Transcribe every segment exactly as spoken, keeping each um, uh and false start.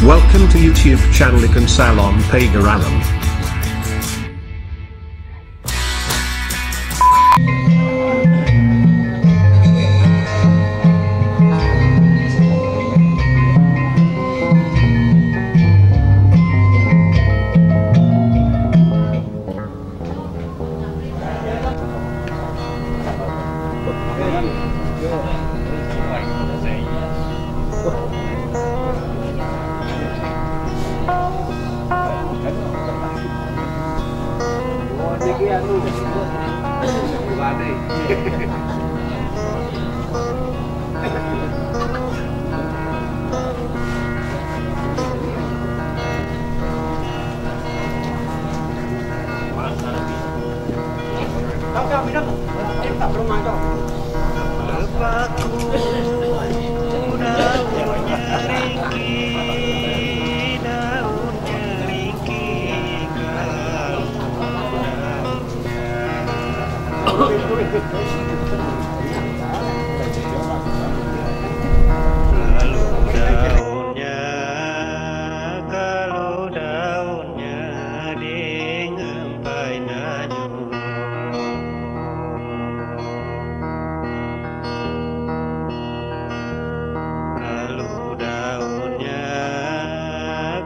Welcome to YouTube channel Ikan Salon Pagar Alam. Lepas ku daun ringki, daun ringki, kalau Lalu daunnya, kalau daunnya deng empai nanyut. Kalau daunnya,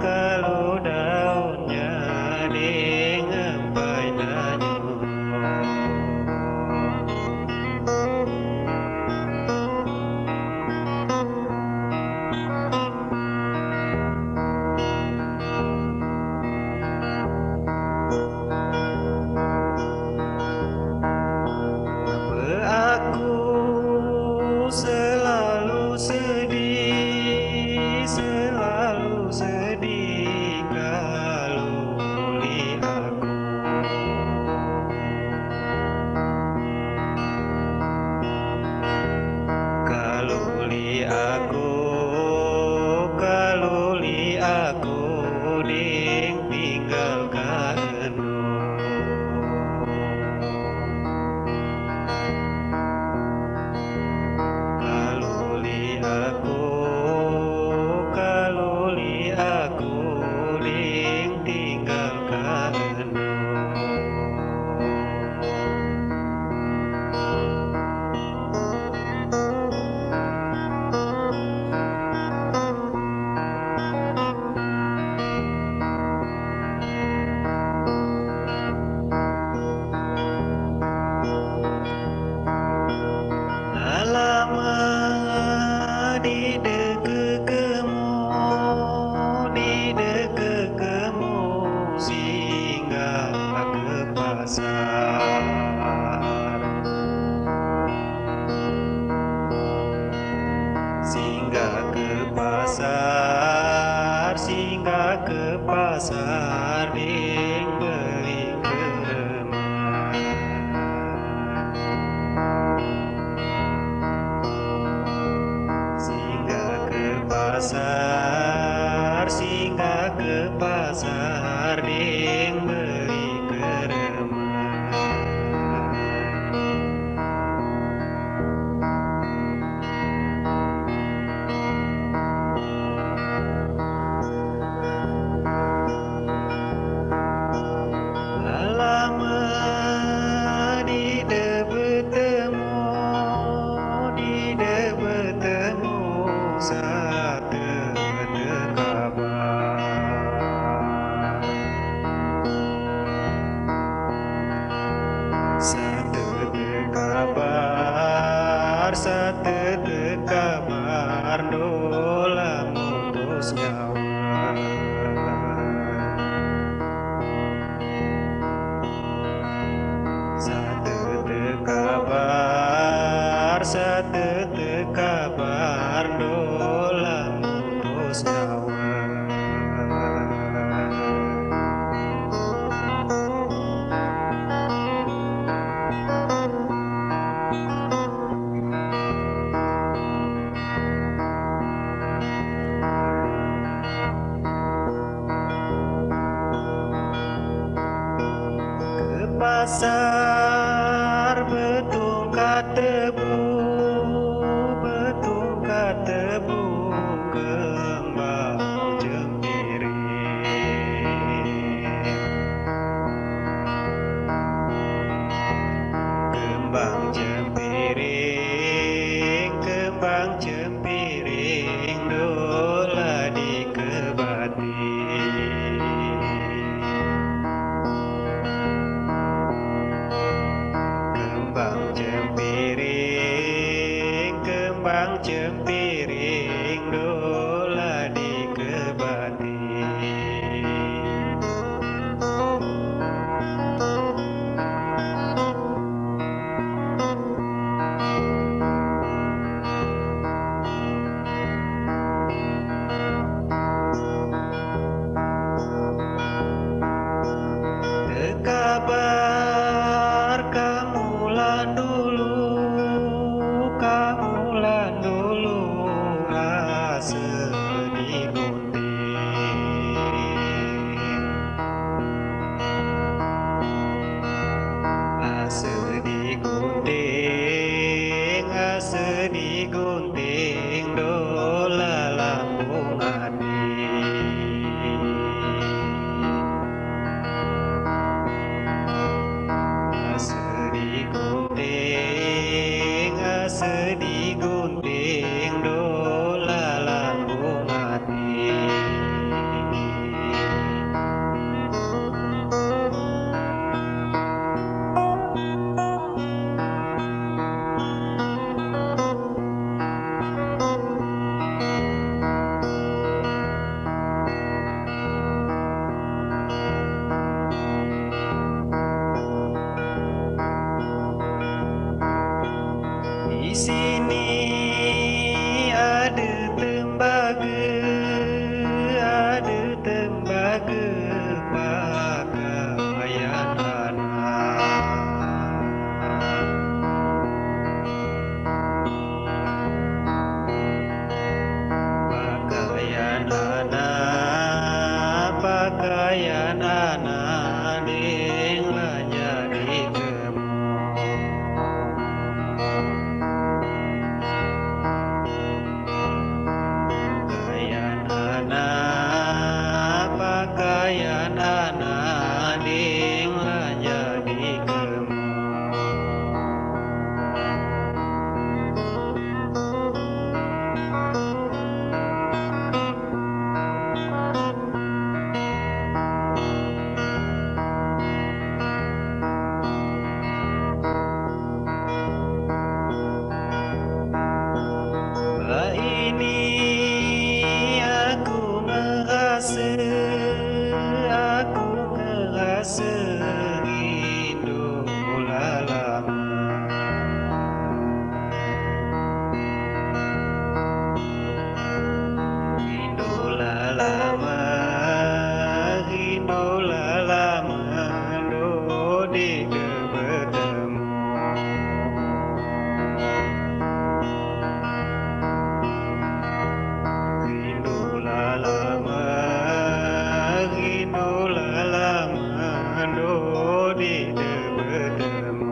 kalau daunnya deng empai nanyut. Apa aku selalu sedih, selalu sedih kalau liat aku. Kalau liat aku, kalau liat aku deng tinggal ka endu. Kalau liat aku, kalau liat aku deng tinggal ka endu. Alamat di deka kemu, di deka kemu singgah ke pasar. Singgah ke pasar, singgah ke pasar deng beli keremet. Singgah ke pasar, singgah ke pasar deng beli keremet. Lama tidak bertemu, tidak bertemu, satu kabar. Satu kabar, satu kabar, dola mutus nyawa. Satu kabar, satu kabar, dola mutus nyawa. Ke pasar betungkat tebu, betungkat tebu, kembang jeng Kembang cempiring dola dikebati. Kembang cempiring, kembang cempiring dola dikebati. Tekabar kamulan dulu, kamulan dulu, ase digunting. Ase digunting, ase digunting, dola lambung ati. Ase digunting, ase digunting, dola lambung ati. Di sini ada tembaga, ada tembaga pakaian anak. Pakaian anak, pakaian anak, ding lanja dikemo. Pakaian anak, pakaian anak, ding lanja dikemo. Bah ini aku ngerasa, aku ngerasa rindu lama. Rindu lama, rindu lama, dodi de betemu. Rindu lama, rindu lama, dodi de betemu.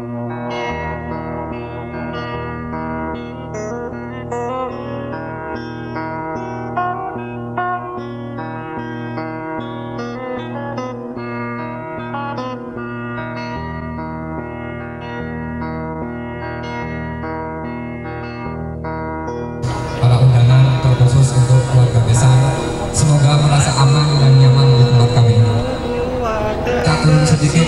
Para undangan terkhusus untuk keluarga besan, semoga merasa aman dan nyaman di tempat kami ini. Kita turun sedikit.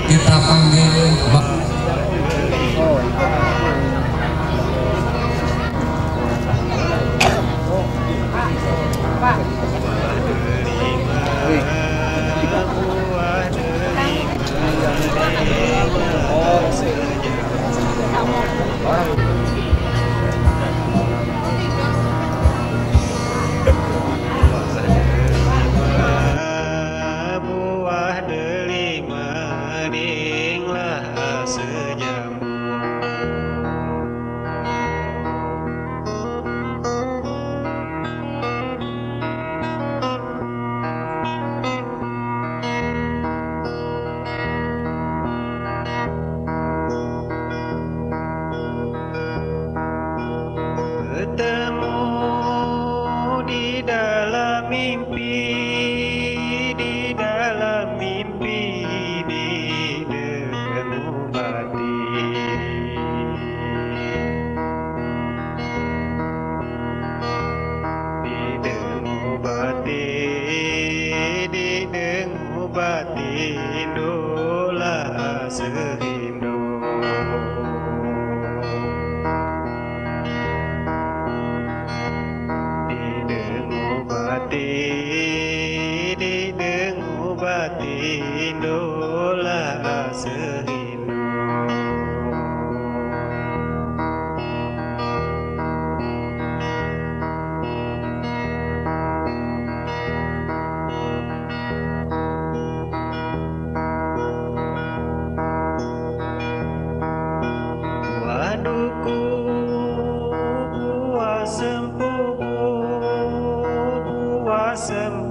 Kita panggil Bak- Buah delima dinglah ase jambu. Betemu di dalam mimpi, di dalam mimpi, di dalam bati. sem